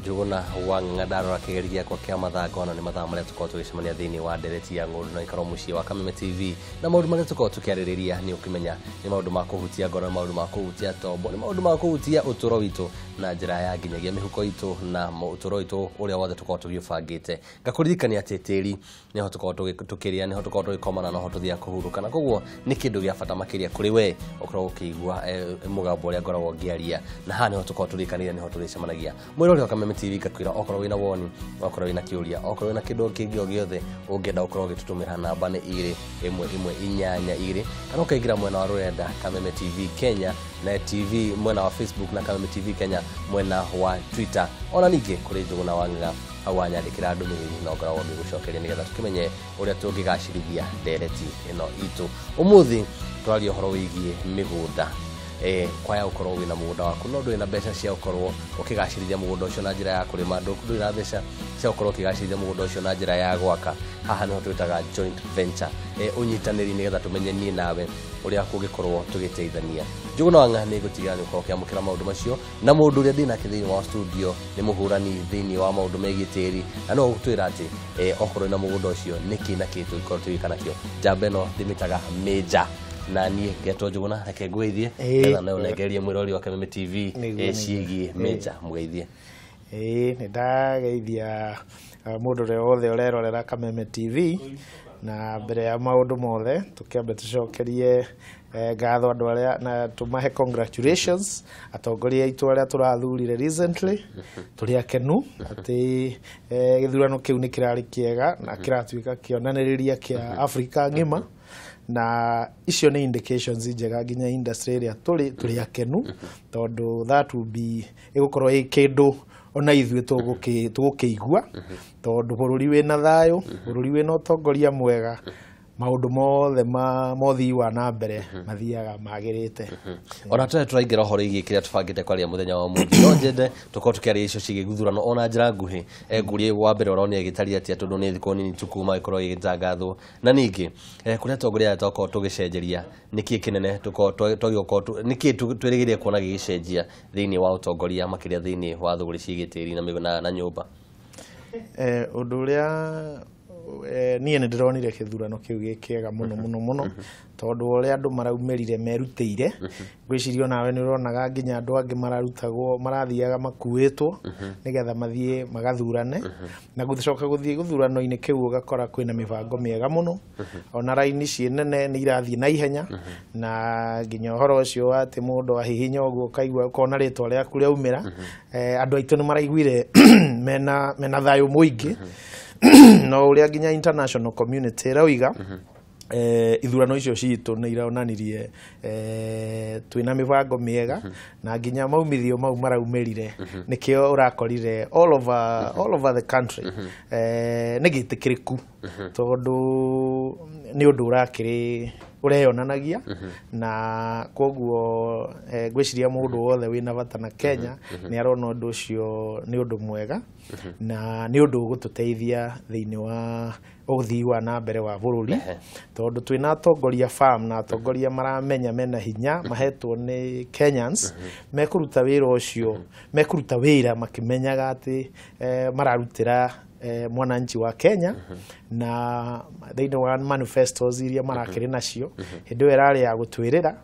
Njũgũna wa Ng'ang'a. Ndarora kĩgeri gĩakwa kĩa mathaa ngona nĩ mathaa marĩa tũkoragwo tũgĩcemania thĩinĩ wa ndereti ya ng'ũndũ na ikorwo mũciĩ wa Kameme TV, na maũndũ marĩa tũkoragwo tũkĩarĩrĩria nĩ ũkĩmenya nĩ maũndũ ma kũhutia ngoro, nĩ maũndũ ma kũhutia tombo, nĩ maũndũ ma kũhutia ũtũũro witũ na njĩra ya nginyagia mĩhuko itũ na ũtũũro witũ ũrĩa wothe tũkoragwo tũgĩũbangĩte. Ngakũririkania atĩ tĩri nĩho tũkoragwo tũkĩrĩa, nĩho tũkoragwo tũgĩkoma na noho tũthiaga kũhurũka, na koguo nĩ kĩndũ gĩa bata makĩria kũrĩ we ũkoragwo ũkĩigua mũgambo ũrĩa ngoragwo ngĩaria, na haha nĩho tũkoragwo tũrĩkanĩire, nĩho tũrĩcemanagia. Mwĩrori wa Kameme TV, ngakwĩra okorwo wĩna woni, okorwo wĩna kĩũria, okorwo wĩna kĩndũ kĩngĩ o gĩothe ũngĩenda gũkorwo ũgĩtũtũmĩra, namba nĩ 21882, kana ũkaingĩra mwena wa rũrenda Kameme TV Kenya na TV mwena wa Facebook na Kameme TV Kenya mwena wa Twitter. Ona ningĩ kũrĩ Njũgũna wa Ng'ang'a, hau wanyandĩkĩra ndũmĩrĩri no ngoragwo ngĩgũcokeria nĩgetha tũkĩmenye ũrĩa tũngĩgacĩrithia ndereti ĩno itũ. Ũmũthĩ twaria ũhoro wĩgiĩ mĩgũnda. Kwaya gũkorwo wĩna mũgũnda waku no ndũrĩ na mbeca cia gũkorwo ũkĩgacĩrithia mũgũnda ũcio na njĩra ya kũrĩma, ndũrĩ na mbeca cia gũkorwo ũkĩgacĩrithia mũgũnda ũcio na njĩra ya gwaka. Haha nĩho twĩtaga joint venture, ũnyitanĩri, nĩgetha tũmenye niĩ nawe ũrĩa kũngĩkorwo tũgĩteithania. Njũgũna wa Ng'ang'a nĩ ngũtigĩra nĩ ũkorwo ũkĩamũkĩra maũndũ macio, na mũndũ ũrĩa ndĩ nake thĩinĩ wa studio nĩ mũhũrani thĩinĩ wa maũndũ megiĩ tĩri, na no gũtwĩra atĩ okorwo na mũgũnda ũcio nĩkĩ na kĩ tũngĩkorwo tũgĩka nakĩo. Njamba ĩno ndĩmĩtaga Major, na niĩ ngetwo Njũgũna. Reke ngũgeithie nĩgetha nawe ũnengerie mwĩrori wa Kameme TV ciĩgiĩ Major. Mũgeithie. Ĩĩ, nĩ ndageithia mũndũ ũrĩa wothe ũrerorera Kameme TV, na mbere ya maũndũ mothe tũkĩambe tũcokerie ngatho andũ arĩa na tũmahe congratulations atongoria aitũ arĩa tũrathurire recently. Tũrĩ akenu atĩ gĩthurano kĩu nĩ kĩrarĩ kĩega na kĩratuĩka kĩonanĩrĩria kĩa Africa ng'ima, na icio nĩ indications njega nginya industry ĩrĩa tũrĩ akenu tondũ that will be ĩgũkorwo ĩ kĩndũ ona ithuĩ tũgũkĩigua, tondũ bũrũri wĩna thayũ, bũrũri wĩna ũtongoria mwega, maũndũ mothe ma mothii wa na mbere mathiaga magĩrĩte. Ona tũrĩa tũraingĩra ũhoro wĩgiĩ kĩrĩa tũbangĩte kwaria mũthenya wa ũmũthĩ, no nyende tũkorwo tũkĩaria icio ciĩgiĩ gĩthurano ona njĩra nguhĩ. Ngũrie wa mbere ũronire gĩtariĩ atĩa, tondũ nĩ thikũ nini tu kuma gĩkorwo gĩgĩtangathwo, na ningĩ kũrĩa atongoria aya twakorwo tũgĩcenjeria, nĩkĩ kĩnene tũkorwo twagĩrĩirwo nĩkĩ twĩrĩgĩrĩire kuona gĩgĩcenjia thĩinĩ wa ũtongoria, makĩria thĩinĩ wa thũgũrĩ ciĩgiĩ tĩri na nyũmba? Ũndũ ũrĩa niĩ nĩ ndĩronire gĩthurano kĩu gĩ kĩega mũno mũno mũno, tondũ ũrĩa andũ maraumĩrire merutĩire. Ngwĩciria onawe nĩ ũronaga nginya andũ angĩ mararutagwo marathiaga makuĩtwo nĩgetha mathiĩ magathurane, na gũcoka gũthiĩ gĩthurano-inĩ kĩu ũgakora kwĩna mĩbango mĩega mũno, ona raini ciĩ nene nĩ irathiĩ na ihenya, na nginya ũhoro ũcio wa atĩ mũndũ ahihinya ũguo ũkaigua ũkona rĩtwa rĩaku rĩaumĩra. Andũ aitũ nĩ maraiguire mena thayũ mũingĩ, no ũrĩa nginya international community ĩrauiga, ithurano icio citũ nĩ ironanirie twĩna mĩbango mĩega, na nginya maumithio mau maraumĩrire nĩkĩo ũrakorire all over the country nĩ gĩtĩkĩrĩku, tondũ nĩ ũndũ ũrakĩrĩ ũreyonanagia, na koguo ngwĩciria mũndũ wothe wĩna bata na Kenya nĩ arona ũndũ ũcio nĩ ũndũ mwega na nĩ ũndũ ũgũtũteithia thĩinĩ wa ũthii wa na mbere wa bũrũri, tondũ twĩna atongoria firm na atongoria maramenya mena hinya mahetwo nĩ Kenyans, mekũruta wĩra ũcio, mekũruta wĩra makĩmenyaga atĩ mararutĩra mwananchi wa Kenya, na thĩinĩ wa manifestos iria marakĩrĩ nacio hĩndĩ ĩyo ĩrarĩ ya gũtwĩrĩra,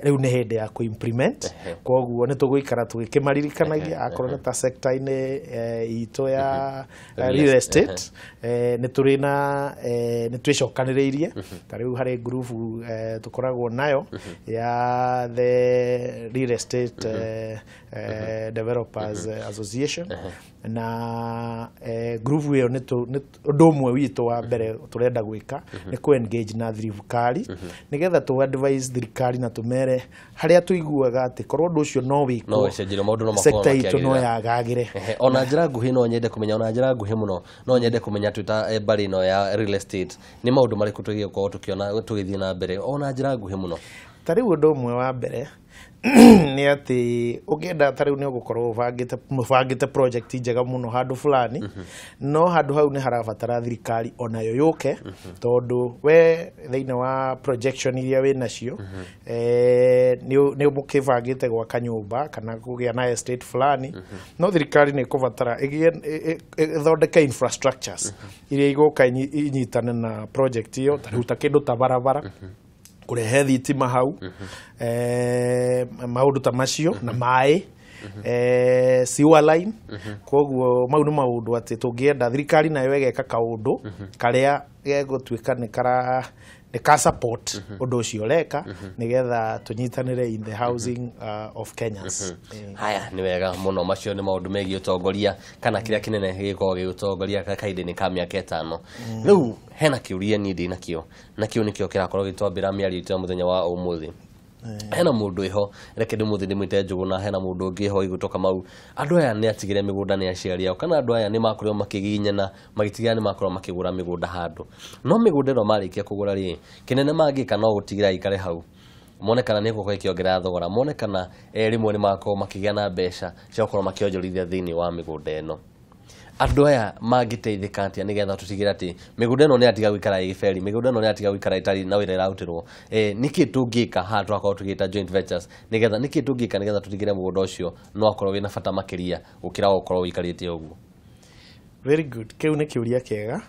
rĩu nĩ hĩndĩ ya kũ-implement. Koguo nĩ tũgũikara tũgĩkĩmaririkanagia akorwo nĩ ta sector-inĩ itũ ya real estate, nĩ tũrĩ na nĩ twĩcokanĩrĩirie. Ta rĩu harĩ ngurubu tũkoragwo nayo ya the Real Estate Developers Association, na ngurubu ĩyo nĩ ũndũ ũmwe witũ wa mbere tũrenda gwĩka nĩ kũ engage na thirikari nĩgetha tũ advise thirikari na tũmere harĩa tũiguaga atĩ korwo ũndũ ũcio no no wĩkwo, ũcenjerio maũndũ no makorwo sector itũ no makĩagĩrĩra. Yagagĩre. Ehe, ona njĩra nguhĩ no nyende kũmenya, ona njĩra nguhĩ mũno no nyende kũmenya twĩ ta mbarĩ ĩno ya real estate, nĩ maũndũ marĩkũ tũgĩkorwo tũkĩona tũgĩthiĩ na mbere, ona njĩra nguhĩ mũno? Ta rĩu ũndũ ũmwe wa mbere Nĩ atĩ ũngĩenda ta rĩu nĩ ũgũkorwo ũbangĩte project njega mũno handũ fulani, no handũ hau nĩ harabatara thirikari onayo yũke, tondũ we thĩinĩ wa projection iria wĩ nacio, nĩ mũkĩbangĩte gwaka nyũmba kana kũgĩa na estate fulani, no thirikari nĩ ĩkũbatara ĩthondeke infrastructures iria igũka inyitane na project ĩyo, ta rĩu ta kĩndũ ta barabara, kũrehe thitima hau, maũndũ ta macio na maĩ, sewer line. Koguo mau nĩ maũndũ atĩ tũngĩenda thirikari nayo ĩgeka kaũndũ karĩa gegũtuĩka nĩ kara nĩ ka support ũndũ ũcio ũreka, nĩgetha tũnyitanĩre in the housing of Kenyans. Haya, nĩ wega mũno. Macio nĩ maũndũ megiĩ ũtongoria kana kĩrĩa kĩnene gĩgĩkoragwo gĩgĩtongoria kahinda-inĩ ka mĩaka 5. Rĩu hena kĩũria niĩ ndĩ nakĩo, na kĩu nĩkĩo kĩrakorwo gĩtwambĩra mĩario itũ ya mũthenya wa ũmũthĩ. Hena mũndũ ĩho, reke ndĩmũthĩ ndĩmwĩte Njũgũna, hena mũndũ ũngĩ ĩho ĩgwĩtwo Kamau. Andũ aya nĩ atigĩre mĩgũnda nĩ aciari ao, kana andũ aya nĩ makorirwo makĩgiginyana magĩtigĩra nĩ makorwo makĩgũra mĩgũnda handũ, no mĩgũnda ĩno marĩkia kũgũra rĩ, kĩnene mangĩka no gũtigĩra ĩikare hau, mone kana nĩ gũkorwo ĩkĩongerera thogora, mone kana rĩmwe nĩ makorwo makĩgĩa na mbeca cia gũkorwo makĩonjorithia thĩinĩ wa mĩgũnda ĩno. Andũ aya mangĩteithĩka atĩa nĩgetha tũtigĩre atĩ mĩgũnda ĩno nĩ yatiga gũikara ĩ gĩberi, mĩgũnda ĩno nĩ yatiga gũikara ĩtarĩ na wĩra ĩrarutĩrwo? Nĩkĩ tũngĩka haha tũrakorwo tũgĩta joint ventures, nĩgetha nĩkĩ tũngĩka nĩgetha tũtigĩre mũgũnda ũcio no akorwo wĩna bata makĩria gũkĩra gũkorwo ũikarĩte ũguo? Very good. Kĩu nĩ kĩũria kĩega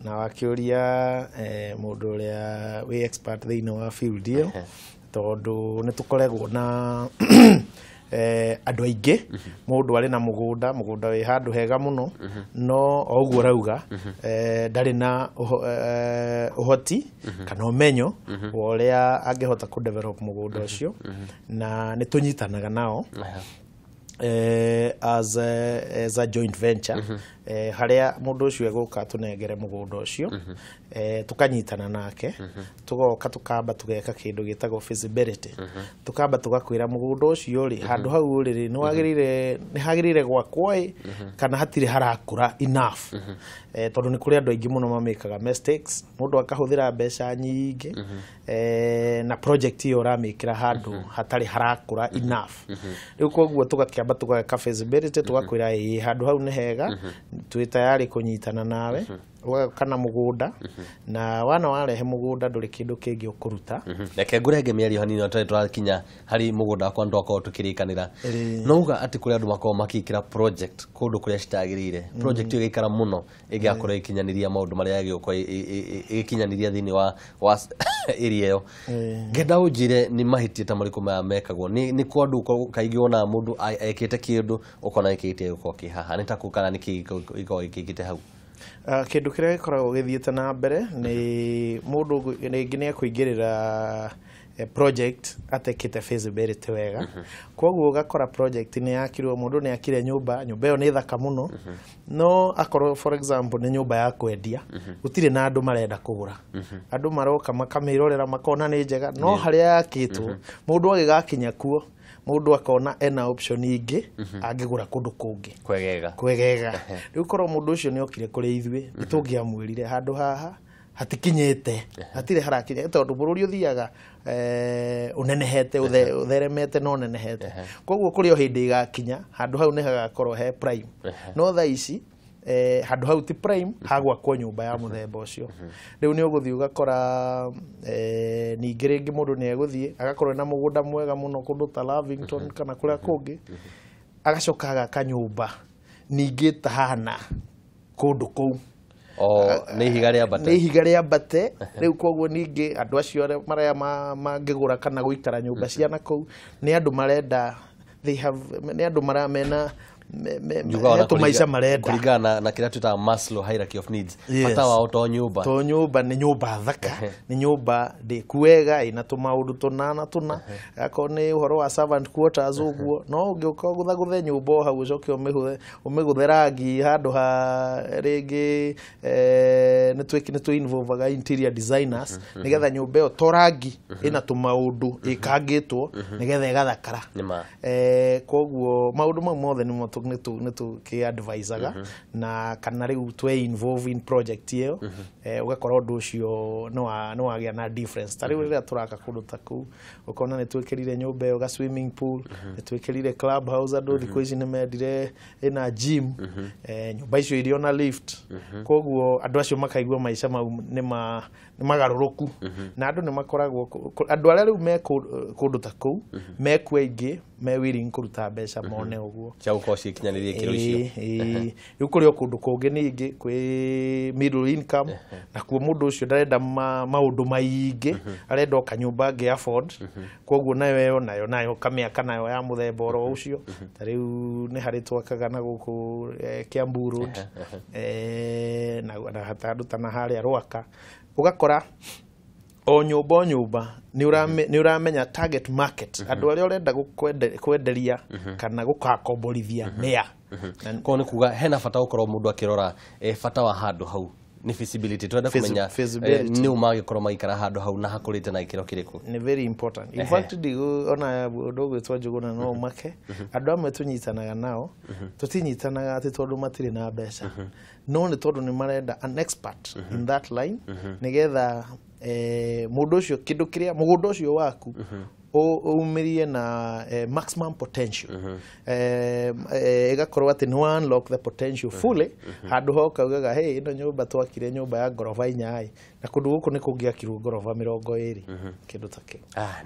na wakĩũria mũndũ ũrĩa wĩ expert thĩinĩ wa field ĩyo, tondũ nĩ tũkoragwo na andũ aingĩ, mũndũ arĩ na mũgũnda wĩ handũ hega mũno, no o ũguo ũrauga, ndarĩ na ũhoti kana ũmenyo wa ũrĩa angĩhota kũ develop mũgũnda ũcio, na nĩ tũnyitanaga nao as a joint venture, harĩa mũndũ ũcio egũka tũnengere mũgũnda ũcio, tukanyitana nake, tugoka tukamba tugeka kĩndũ gĩtagwo feasibility, tukamba tugakwĩra mũgũnda ũcio rĩ, handũ hau rĩ, nĩ wagĩrĩire, nĩ hagĩrĩire gwakwo ĩ kana hatirĩ harakũra enough, tondũ nĩ kũrĩ andũ aingĩ mũno mamĩkaga mistakes, mũndũ akahũthĩra mbeca nyingĩ, na project ĩyo ũramĩkĩra handũ hatarĩ harakũra enough. Rĩu koguo tũgakĩamba tũgeka feasibility, tugakwĩra ĩĩ, handũ hau nĩ hega, twĩ tayari kũnyitana nawe, ũgaka na mũgũnda, na wana warehe mũgũnda ndũrĩ kĩndũ kĩngĩ ũkũruta. Reke ngũrenge mĩario hanini tondũ tũrakinya harĩ mũgũnda wakwa nĩ twakorwo tũkĩrĩkanĩra. No uga atĩ kũrĩ andũ makoragwo makĩkĩra project kũndũ kũrĩa citagĩrĩire, project ĩyo ĩgaikara mũno ĩngĩgakorwo ĩkinyanĩria maũndũ marĩa yagĩrĩirwo ĩgĩkinyanĩria thĩinĩ wa area ĩyo. Ngenda ũnjĩre nĩ mahĩtia ta marĩkũ maya mekagwo nĩ kwa andũ kaingĩ wonaga mũndũ ekĩte kĩndũ ũkona gĩkĩ gĩkorwo kĩ haha nĩ ta kũ kana nĩ kĩ gĩkoragwo gĩkĩkĩte hau? Kĩndũ kĩrĩa gĩkoragwo gĩthiĩte na mbere nĩ mũndũ rĩngĩ nĩ ekũingĩrĩra project atekĩte feasibility wega, koguo ũgakora project nĩ yakirwo, mũndũ nĩ akire nyũmba, nyũmba ĩyo nĩ thaka mũno, no akorwo for example nĩ nyũmba ya kwendia, gũtirĩ na andũ marenda kũgũra. Andũ maroka makamĩrorera makona nĩ njega, no harĩa yakĩtwo mũndũ agĩgakinya kuo, mũndũ akona ena option ingĩ angĩgũra kũndũ kũngĩ kwegega. Kwegega. Rĩu korwo mũndũ ũcio nĩ okire kũrĩ ithuĩ, nĩ tũngĩamwĩrire handũ haha hatikinyĩte, hatirĩ harakinya, tondũ bũrũri ũthiaga ũnenehete, ũtheremete na ũnenehete, koguo kũrĩ o hĩndĩ ĩgakinya handũ hau nĩ hagakorwo he prime, no thaa ici handũ hau ti prime hagwakwo nyũmba ya mũthemba ũcio. Rĩu nĩ ũgũthiĩ ũgakora ningĩ rĩngĩ mũndũ nĩ egũthiĩ agakorwo ena mũgũnda mwega mũno kũndũ ta Lavington kana kũrĩa kũngĩ, agacoka agaka nyũmba ningĩ ĩtahana kũndũ kũu. O nĩ ihiga rĩa mbate. Nĩ ihiga rĩa mbate. Rĩu koguo ningĩ andũ acio arĩa marĩa mangĩgũra kana gũikara nyũmba cia nakũu nĩ andũ marenda, they have, nĩ andũ mara mena Njugaga ona he tũmaica marenda. Kũringana na kĩrĩa twĩtaga Maslow hierarchy of needs, Yes. bata wao to nyũmba. To nyũmba, nĩ nyũmba thaka, nĩ nyũmba ndĩku wega ĩna tũmaũndũ tũna na tũna, akorwo nĩ ũhoro wa servant quarters ũguo, no ũngĩũka ũgũthagũthe nyũmba o hau, ũcoke ũmĩgũthe rangi handũ ha rĩngĩ, nĩ tũ involvaga interior designers nĩgetha nyũmba ĩyo to rangi ĩna tũmaũndũ ĩkangĩtwo nĩgetha ĩgathakara. Nĩ ma. Koguo maũndũ mau mothe nĩmo. nĩ tũkĩ advisaga na kana rĩu twe involve in project ĩyo, ũgakora ũndũ ũcio nĩ wagĩa na difference. Ta rĩu rĩrĩa tũraka kũndũ ta kũu, ũkona nĩ twĩkĩrire nyũmba ĩyo ga swimming pool, nĩ twĩkĩrire club house, andũ thikũ ici nĩ mendire ĩna gym, nyũmba icio irĩ ona lift, koguo andũ acio makaigua maica mau nĩ magarũrũku. Na andũ nĩ makoragwo andũ arĩa rĩu me kũndũ ta kũu mekuo aingĩ me willing kũruta mbeca mone ũguo cia gũkorwo cikinyanĩrie ikĩro icio. Rĩu kũrĩ o kũndũ kũngĩ ningĩ kwĩ middle income, nakuo mũndũ ũcio ndarenda maũndũ maingĩ, arenda o kanyũmba angĩ afford, koguo nayo ĩyo nayo kamĩaka nayo ya mũthemba oro ũcio. Ta rĩu nĩ harĩ twakaga na gũkũ Kiambu Road, na handũ ta na harĩa Rwaka, ũgakora o nyũmba nĩ ũramenya target market, andũ arĩa ũrenda kwenderia kana gũgakomborithia nĩa. Koguo nĩ kuga hena bata gũkorwo mũndũ akĩrora bata wa handũ hau nĩ feasibility, tũrenda kũmenya nĩ ũ mangĩkorwo magĩikara handũ hau na hakũrĩte na gĩkĩro kĩrĩkũ. Nĩ very important. In fact, ona ũndũ ũgwĩtwo Njũgũna no ũmake, andũ amwe tũnyitanaga nao tũtinyitanaga atĩ tondũ matirĩ na mbeca, no nĩ tondũ nĩ marenda an expert in that line, nĩgetha mũndũ ũcio kĩndũ kĩrĩa mũgũnda ũcio waku umĩrie na maximum potential, ĩgakorwo atĩ nĩ wa unlock the potential fully. Handũ ho ũkaugaga, hey, ĩno nyũmba twakire nyũmba ya ngoroba 4 na kũndũ gũkũ nĩ kũngĩakirwo ngoroba 20, kĩndũ ta kĩu.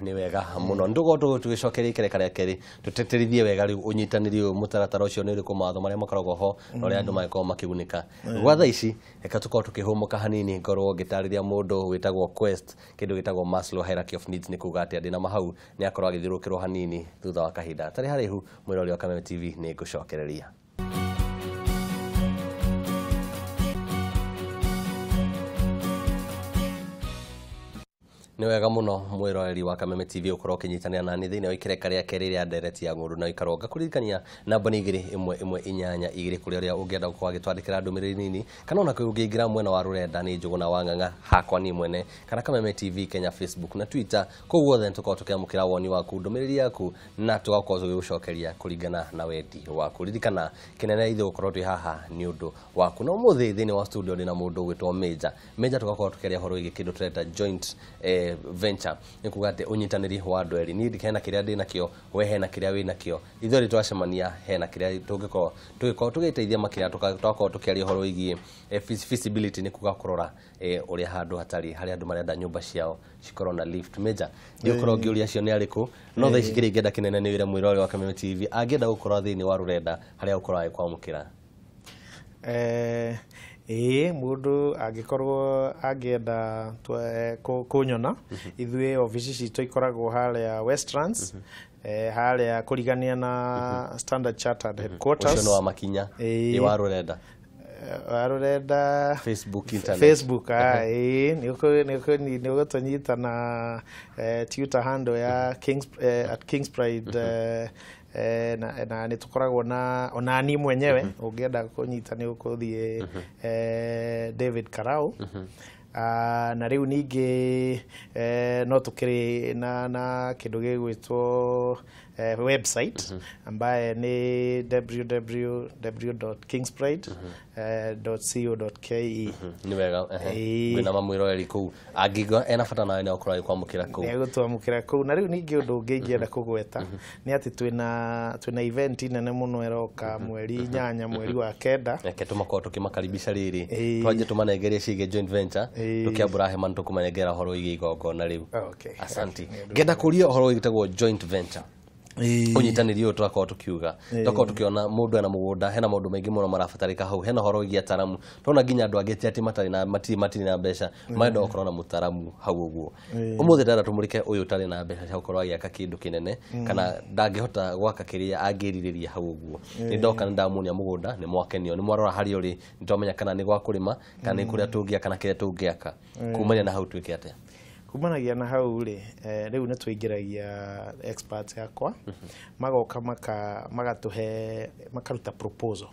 Nĩ wega mũno. Nĩtũgũkorwo tũgĩcokeria ikereka rĩa kerĩ tũtĩtĩrithie wega rĩu ũnyitanĩri ũyũ, mũtaratara ũcio nĩ ũrĩkũ, mawatho marĩa makoragwo ho na ũrĩa andũ mangĩkorwo makĩgunĩka. Gwa thaa ici reka tũkorwo tũkĩhũmũka hanini, ngorwo ngĩtarĩria mũndũ wĩtagwo Quest kĩndũ gĩtagwo Maslow hierarchy of needs nĩ kuga atĩa. Ndĩna mahau nĩ akorwo agĩthiũrũrũkĩrwo hanini thutha wa kahinda atarĩ haraihu. Mwĩrori wa Kameme TV nĩ ngũcokereria. Nĩ wega mũno mwĩroreri wa Kameme TV ũkorwo ũkĩnyitanĩra nani thĩinĩ wa ikereka rĩa kerĩ rĩa ndereti ya ng'ũndũ, na ũikarwo ngakũririkania namba nĩ 2 1 1 8 2 kũrĩa ũrĩa ũngĩenda gũkorwo agĩtwandĩkĩra ndũmĩrĩri nini, kana ona kwĩ ũngĩingĩra mwena wa rũrenda nĩ Njũgũna wa Ng'ang'a hakwa niĩ mwene, kana Kameme TV Kenya Facebook na Twitter. Kũu guothe nĩtũkorwo tũkĩamũkĩra woni waku, ndũmĩrĩri yaku, na tũgakorwo tũgĩgũcokeria kũringana na wendi waku. Ririkana kĩnene ithuĩ gũkorwo twĩ haha nĩ ũndũ waku. Na ũmũthĩ thĩinĩ wa studio ndĩna mũndũ ũgwĩtwo Major. Major tũgakorwo tũkĩaria ũhoro wĩgiĩ kĩndũ tũreta joint venture, nĩ kuga atĩ ũnyitanĩri wa andũ erĩ. Niĩ hena kĩrĩa ndĩ nakĩo, we hena kĩrĩa wĩ nakĩo, ithuĩ twacemania hena kĩrĩa tũngĩkorwo tũgĩteithia makĩria. Tũgakorwo tũkĩaria ũhoro wĩgiĩ feasibility, nĩ kuga kũrora ũrĩa handũ hatarĩ harĩa andũ marenda nyũmba ciao cikorwo na lift. Major, ndiũkorwo ngĩũria acio nĩ arĩkũ, no thaa ici kĩrĩa ingĩenda kĩnene nĩ wĩre mwĩrori wa Kameme TV angĩenda gũkorwo thĩinĩ wa rũrenda harĩa ũkorwo agĩkwamũkĩra. Ĩĩ, mũndũ angĩkorwo angĩenda kũnyona, ithuĩ obici citũ ikoragwo harĩa Westlands, harĩa kũrigania na Standard Chartered headquarters. Ũcio nĩ wa makinya ĩ wa rũrenda? Wa rũrenda Facebook, internet. Facebook, ĩĩ, nĩ ũgũtũnyita na Twitter handle ya Kings, at Kings Pride, na nĩ tũkoragwo na ona niĩ mwenyewe ũngĩenda kũnyita nĩ ũkũthiĩ David Karau. Na rĩu ningĩ no tũkĩrĩ na kĩndũ gĩgwĩtwo website ambaye nĩ www.kingspride.co.ke. Nĩ wega, kwĩna mamwĩroreri kũu angĩigua ena bata nawe nĩ agũkorwo agĩkwamũkĩra kũu. Nĩ egũtwamũkĩra kũu. Na rĩu ningĩ ũndũ ũngĩ ingĩenda kũgweta nĩ atĩ twĩna event nene mũno ĩroka mweri 8 mweri wa 9. Reke tũmakorwo tũkĩmakaribisha rĩrĩ, twanjie tũmanengerie ciĩgiĩ joint venture, tũkĩambũra hema nĩ tũkũmanengera ũhoro wĩgiĩ igongona rĩu. Asanti. Ngenda kũria ũhoro wĩtagwo joint venture, ũnyitanĩri ũyũ twakorwo tũkiuga, twakorwo tũkĩona mũndũ ena mũgũnda, hena maũndũ maingĩ mũno marabatarĩka hau, hena ũhoro wĩgiĩ ataramu, tũrona nginya andũ angĩ ti atĩ matarĩ na matirĩ na mbeca, marenda gũkorwo na mũtaramu hau ũguo. Ũmũthĩ ndĩrenda tũmũrĩke ũyũ ũtarĩ na mbeca cia gũkorwo agĩaka kĩndũ kĩnene, kana ndangĩhota gwaka kĩrĩa angĩrirĩria hau ũguo. Nĩ ndoka nĩ ndamuonia mũgũnda, nĩ mwakenio, nĩ mwarora harĩa ũrĩ, nĩ twamenya kana nĩ gwa kũrĩma, kana nĩ kũrĩa tũngĩaka na kĩrĩa tũngĩaka. Kumania na hau twĩke atĩa? Kumanagia na hau rĩ, rĩu nĩ tũingĩragia experts yakwa, magoka magatũhe, makaruta proposal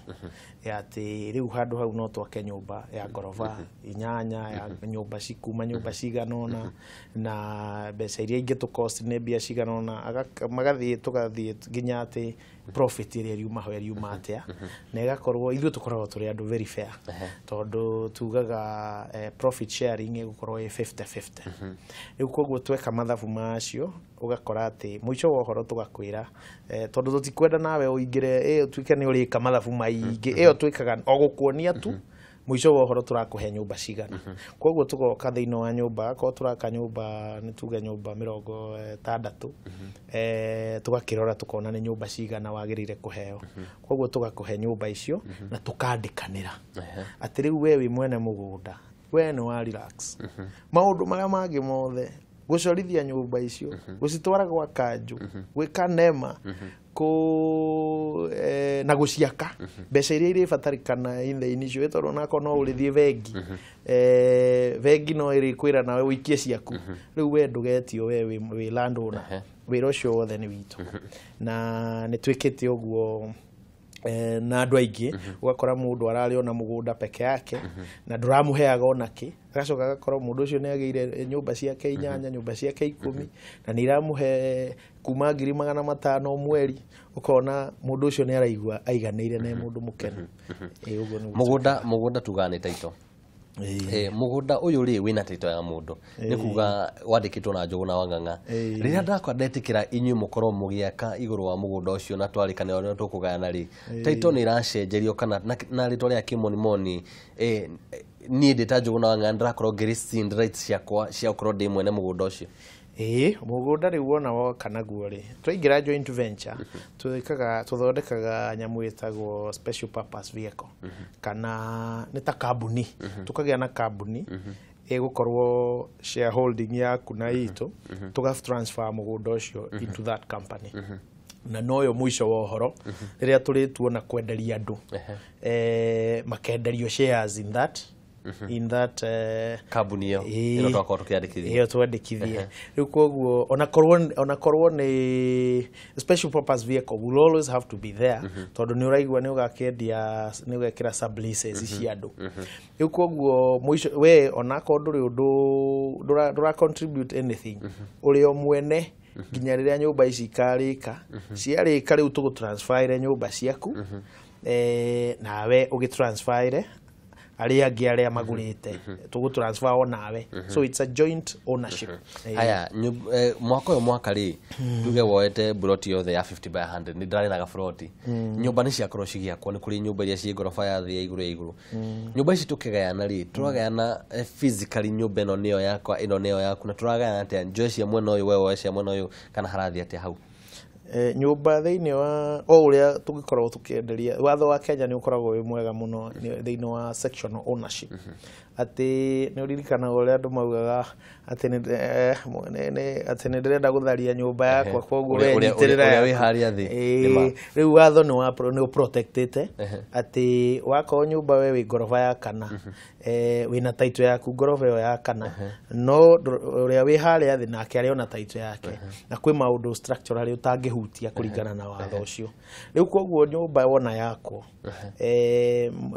ya atĩ rĩu handũ hau no twake nyũmba ya ngoroba 8, ya nyũmba cikuma nyũmba cigana ũna, na mbeca iria ingĩ tũ cost nĩ mbia cigana ũna, magathiĩ tũgathiĩ nginya atĩ profit ĩrĩa ĩriuma ho ĩriuma atĩa, na ĩgakorwo ithuĩ tũkoragwo tũrĩ andũ very fair, tondũ tugaga profit sharing ĩgũkorwo ĩ 50-50. Rĩu koguo tweka mathabu macio ũgakora atĩ mũico wa ũhoro tũgakwĩra, tondũ tũtikwenda nawe ũingĩre ũtuĩke nĩ ũrĩka mathabu maingĩ, ĩyo twĩkaga o gũkuonia tu mũico wa ũhoro tũrakũhe nyũmba cigana. Koguo tũgoka thĩinĩ wa nyũmba, akorwo tũraka nyũmba nĩ tuge nyũmba 60, tũgakĩrora tũkona nĩ nyũmba cigana wagĩrĩire kũheo. Koguo tũgakũhe nyũmba icio na tũkandĩkanĩra atĩ rĩu we wĩ mwene mũgũnda, we nĩ wa relax, maũndũ marĩa mangĩ mothe, gũcorithia nyũmba icio, gũcitwara gwa kanjũ, gwĩka nema, na gũciaka, mbeca iria irĩbatarĩkana in the initial, tondũ onakorwo no ũrĩthiĩ bengi, bengi no ĩrĩkwĩra nawe ũikie ciaku, rĩu we ndũgetio, we wĩ landowner, wĩra ũcio wothe nĩ witũ. Na nĩ twĩkĩte ũguo na andũ aingĩ, ũgakora mũndũ ararĩ ona mũgũnda peke yake na ndũramũheaga ona kĩ, agacoka agakorwo mũndũ ũcio nĩ agĩire nyũmba ciake 8, nyũmba ciake 10, na nĩ iramũhe kuma 500,000 mweri, ũkona mũndũ ũcio nĩ araigua aiganĩire na mũndũ mũkenu. Ũguo nĩguo. Mũgũnda tugaga nĩ title. Mũgũnda ũyũ rĩ wĩna title ya mũndũ, nĩ kuga wandĩkĩtwo na Njũgũna wa Ng'ang'a. Rĩrĩa ndakwa ndetĩkĩra inyuĩ mũkorwo mũgĩaka igũrũ wa mũgũnda ũcio na twarĩkanĩra ũrĩa tũkũgayana rĩ, title nĩ ĩracenjerio kana na rĩtwa rĩa kĩmonimoni, niĩ ndĩ ta Njũgũna wa Ng'ang'a ndĩrakorwo ngĩ rescind rights ciakwa cia gũkorwo ndĩ mwene mũgũnda ũcio. Mũgũnda rĩu wona woka naguo rĩ, twaingĩra joint venture, twĩkaga tũthondekaga nyamũ ĩtagwo special purpose vehicle, kana nĩ ta kambuni, tũkagĩa na kambuni ĩgũkorwo shareholding yaku na itũ, tũga transfer mũgũnda ũcio into that company. Na noyo mũico wa ũhoro rĩrĩa tũrĩtuona kwenderia andũ, makenderio shares in that kambuni ĩyo ĩno twakorwo tũkĩandĩkithia, ĩyo twandĩkithie. Rĩu koguo onakorwo nĩ special purpose vehicle will always have to be there, tondũ nĩ ũraigua nĩ ũgakĩendia, nĩ ũgekĩra subleases cia andũ. Rĩu koguo mũico we onakorwo ndũrĩ ũndũ ndũra contribute anything, ũrĩ o mwene nginya rĩrĩa nyũmba ici ikarĩka, ciarĩka rĩu tũgũ transfer nyũmba ciaku, nawe ũgĩ transfer arĩa angĩ arĩa magũrĩte, tũgũ transfer o nawe. So it's a joint ownership. Haya, mwaka ũyũ mwaka rĩ, tuge woete buroti yothe ya 50 by 100, nĩ ndarĩ na gaburoti, nyũmba nĩ ciakorwo cigĩakwo, nĩ kũrĩ nyũmba iria ciĩ ngoroba ya thĩ ya igũrũ ya igũrũ. Nyũmba ici tũkĩgayana rĩ, tũragayana physically nyũmba ĩno nĩyo yakwa, ĩno nĩyo yaku, na tũragayana atĩa? Njoe cia mwena ũyũ, we woe cia mwena ũyũ, kana harathiĩ atĩa hau? Nyũmba thĩinĩ wa o ũrĩa tũgĩkoragwo tũkĩenderia, watho wa Kenya nĩ ũkoragwo wĩ mwega mũno thĩinĩ wa sectional ownership, atĩ nĩ ũririkanaga ũrĩa andũ maugaga atĩ nĩ ndĩrenda gũtharia nyũmba yakwa, koguo we nyitĩrĩra ũrĩa wĩ harĩa thĩ. Rĩu watho nĩ ũprotectĩte atĩ wakorwo nyũmba we wĩ ngoroba ya kana, wĩna title yaku ngoroba ĩyo ya kana, no ũrĩa wĩ harĩa thĩ nake arĩ ona title yake, na kwĩ maũndũ structurally ũtangĩhutia kũringana na watho ũcio. Rĩu koguo nyũmba wona yakwo,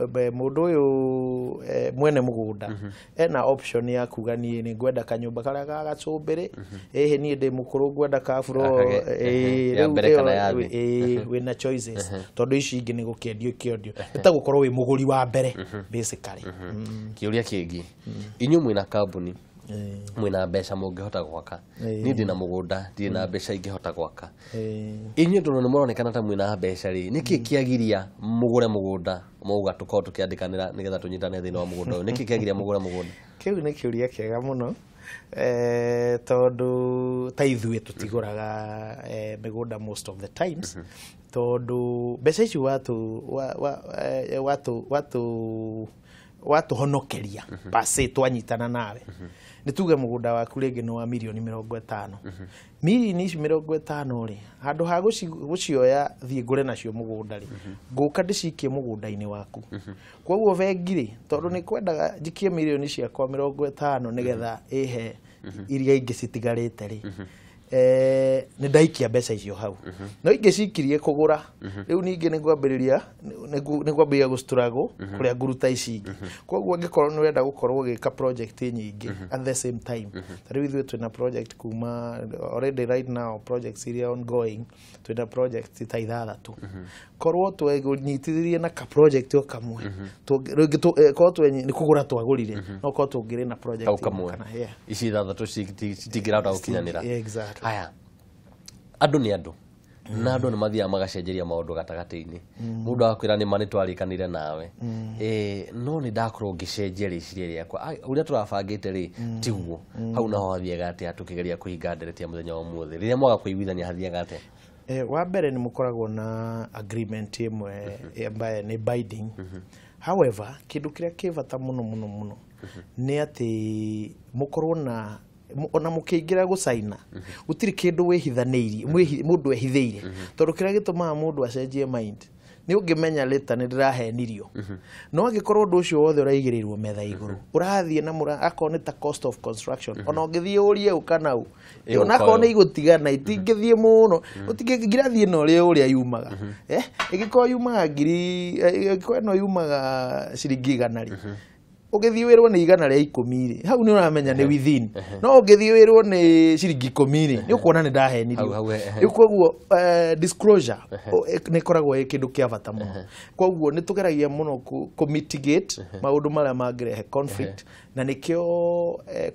mũndũ ũyũ mwene mũgũnda ena option ya kuga niĩ nĩ ngwenda kanyũmba karĩa ga gacũmbĩrĩ, ĩhĩ niĩ ndĩ mũkũrũ ngwenda ka floor, rĩu wĩna choices, tondũ ici ingĩ nĩ gũkĩendio ikĩendio, nĩ ta gũkorwo wĩ mũgũri wa mbere basically. Kĩũria kĩngĩ, inyuĩ mwĩna kambuni, mwĩna mbeca mũngĩhota gwaka, niĩ ndĩna mũgũnda, ndirĩ na mbeca ingĩhota gwaka, inyuĩ tondũ nĩ mũronekana ta mwĩna mbeca rĩ, nĩkĩ kĩagiria mũgũre mũgũnda mauga tũkorwo tũkĩandĩkanĩra nĩgetha tũnyitane thĩinĩ wa mũgũnda ũyũ? Nĩkĩ kĩagiria mũgũre mũgũnda? Kĩu nĩ kĩũria kĩega mũno, tondũ ta ithuĩ tũtigũraga mĩgũnda most of the times, tondũ mbeca ici watũhonokeria pase twanyitana nawe, nĩ tuge mũgũnda waku rĩngĩ nĩ wa mirioni 50, mirioni ici 50 rĩ, handũ ha gũcioya thiĩ ngũre nacio mũgũnda rĩ, ngũka ndĩcikie mũgũnda-inĩ waku. Koguo bengi rĩ, tondũ nĩ kwendaga njikie mirioni ciakwa 50 nĩgetha ĩhe iria ingĩ citigarĩte rĩ, nĩ ndaikia mbeca icio hau, no ingĩ cikirie kũgũra. Rĩu ningĩ nĩ ngwambĩrĩria gũ-struggle kũrĩa ngũruta ici ingĩ. Koguo angĩkorwo nĩ ũrenda gũkorwo ũgĩka project nyingĩ at the same time, ta rĩu ithuĩ twĩna project kuma already right now, projects iria ongoing, twĩna project ta 6. Korwo twenyitithirie na ka project o kamwe, korwo nĩ kũgũra twagũrire, no korwo tũngĩrĩ na project kau kamwe, kana yeah, ici 6 citingĩrahota gũkinyanĩra. Yeah, exactly. Haya, andũ nĩ andũ, na andũ nĩ mathiaga magacenjeria maũndũ gatagatĩ-inĩ. Mũndũ agakwĩra nĩ ma nĩ twarĩkanire nawe, no nĩ ndakorwo ngĩcenjia rĩciria rĩakwa, ũrĩa tũrabangĩte rĩ tiguo. Hau naho hathiaga atĩa tũkĩgeria kũhinga ndereti ya mũthenya wa ũmũthĩ? Rĩrĩa mwaga kũiguithania hathiaga atĩa? Wa mbere nĩ mũkoragwo na agreement ĩmwe ambaye nĩ binding. However, kĩndũ kĩrĩa kĩ bata mũno mũno mũno nĩ atĩ mũkorwo na ona mũkĩingĩra gũcaina gũtirĩ kĩndũ wĩhithanĩirie, mũndũ ehithĩire, tondũ kĩrĩa gĩtũmaga mũndũ acenjie mind nĩ ũngĩmenya later nĩ ndĩrahenirio. No angĩkorwo ũndũ ũcio wothe ũraigĩrĩirwo metha igũrũ, ũrathiĩ na mũra akorwo nĩ ta cost of construction, ona ũngĩthiĩ ũrie ũ kana ũ, onakorwo nĩ igũtigana itingĩthiĩ mũno, ũtingĩrathiĩ na ũrĩa yumaga, ĩngĩkorwo yumaga ngiri, ĩngĩkorwo ĩno yumaga ciringi 100 rĩ, ũgĩthiĩ wĩrwo nĩ 110 rĩ, hau nĩ ũramenya nĩ within. No ũngĩthiĩ wĩrwo nĩ ciringi 10 rĩ, nĩ ũkuona nĩ ndahenirio. Rĩu koguo disclosure nĩ ĩkoragwo ĩ kĩndũ kĩa bata mũno. Koguo nĩ tũgeragia mũno kũ mitigate maũndũ marĩa mangĩrehe conflict, na nĩkĩo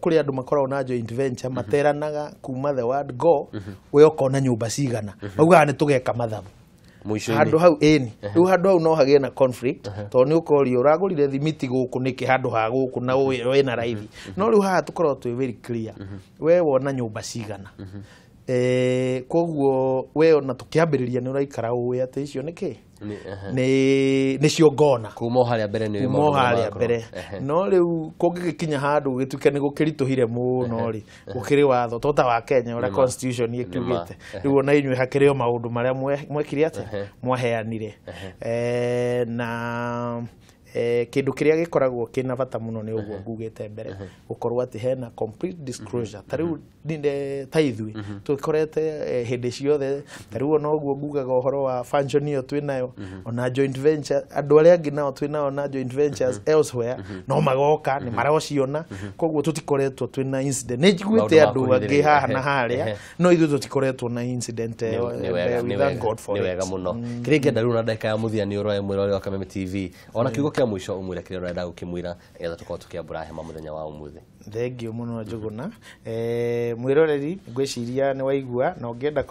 kũrĩ andũ makoragwo na joint venture materanaga kuma the word go, we ũkona nyũmba cigana, maugaga nĩ tũgeka mathabu handũ hau ĩni. Rĩu handũ hau no hagĩe na conflict, tondũ nĩ ũkorio ũragũrire thimiti gũkũ nĩkĩ handũ ha gũkũ na wĩna raithi. No rĩu haha tũkoragwo twĩ very clear, we wona nyũmba cigana. Koguo we ona tũkĩambĩrĩria nĩ ũraikara ũĩ atĩ icio nĩ kĩ nĩcio ngona kuma harĩa mbere, nĩ kuma harĩa mbere. No rĩu kũngĩgĩkinya handũ gĩtuĩke nĩ gũkĩritũhire mũno rĩ, gũkĩrĩ watho to ta wa Kenya ũrĩa constitution ĩkiugĩte, rĩu ona inyuĩ hakĩrĩ o maũndũ marĩa mwekire atĩa, mwaheanire. Na kĩndũ kĩrĩa gĩkoragwo kĩna bata mũno nĩ ũguo ngugĩte mbere, gũkorwo atĩ hena complete disclosure. Ta rĩu ta ithuĩ tũkorete hĩndĩ ciothe, ta rĩu ona ũguo ngugaga ũhoro wa function ĩyo twĩnayo, ona joint venture, andũ arĩa angĩ nao twĩnao na joint ventures elsewhere no magoka nĩ marociona. Koguo tũtikoretwo twĩna incident. Nĩ njiguĩte andũ angĩ haha na harĩa, no ithuĩ tũtikoretwo na incident ĩyo. We thank God for it. Nĩ wega mũno. Kĩrĩa ingĩenda rĩu na ndagĩka ya mũthia nĩ ũroe mwĩroreri wa Kameme TV ona kiugo kĩa mũico ũmwĩre kĩrĩa ũrenda gũkĩmwĩra nĩgetha tũkorwo tũkĩambũra hema mũthenya wa ũmũthĩ. Thengio mũno Njũgũna. Mwĩroreri, ngwĩciria nĩ waigua, na ũngĩenda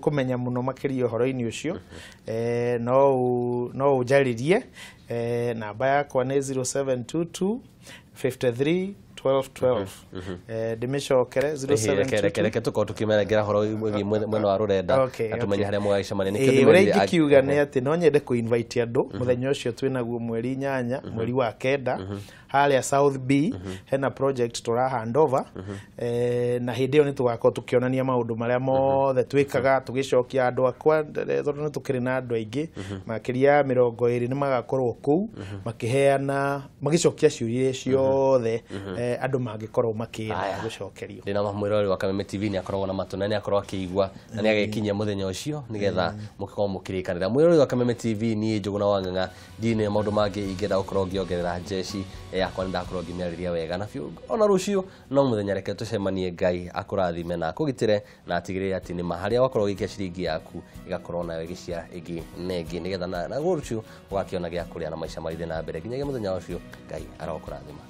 kũmenya mũno makĩria ũhoro-inĩ ũcio, no ũnjarĩrie. Namba yakwa nĩ 0722 53 12 12. Ndĩmĩcokere 0722. Reke tũkorwo tũkĩmerengera ũhoro wĩgiĩ mwena wa rũrenda na tũmenye harĩa mũgagĩcemania. Ũrĩa ingĩkiuga nĩ atĩ no nyende kũ invite andũ mũthenya ũcio twĩnaguo mweri 8 mweri wa 9 harĩa South B, hena project tũra hand over, na hĩndĩ ĩyo nĩ tũgakorwo tũkĩonania maũndũ marĩa mothe twĩkaga, tũgĩcokia andũ akwa, tondũ nĩ tũkĩrĩ na andũ aingĩ makĩria ya 20 nĩ magakorwo kũu makĩheana, magĩcokia ciũria ciothe andũ mangĩkorwo makĩenda gũcokerio. Ndĩna mwĩroreri wa Kameme TV nĩ akoragwo na matũ na nĩ akorwo akĩigua na nĩ agĩkinyia mũthenya ũcio nĩgetha mũgĩkorwo mũkĩrĩkanĩra. Mwĩroreri wa Kameme TV, niĩ Njũgũna wa Ng'ang'a ndirĩ na maũndũ mangĩ ingĩenda gũkorwo ngĩongerera. Njeci yakwa nĩ ndakorwo ngĩmĩarĩria wega na biũ. Ona rũciũ no mũthenya, reke tũcemanie. Ngai akũrathime na akũgitĩre na atigĩrĩre atĩ nĩma harĩa wakorwo ũgĩikia ciringi yaku ĩgakorwo nayo ĩgĩciara ĩngĩ na ĩngĩ, nĩgetha na rũciũ ũgakĩona gĩa kũrĩa na maica magĩthiĩ na mbere. Nginyagia mũthenya ũcio, Ngai arokũrathima.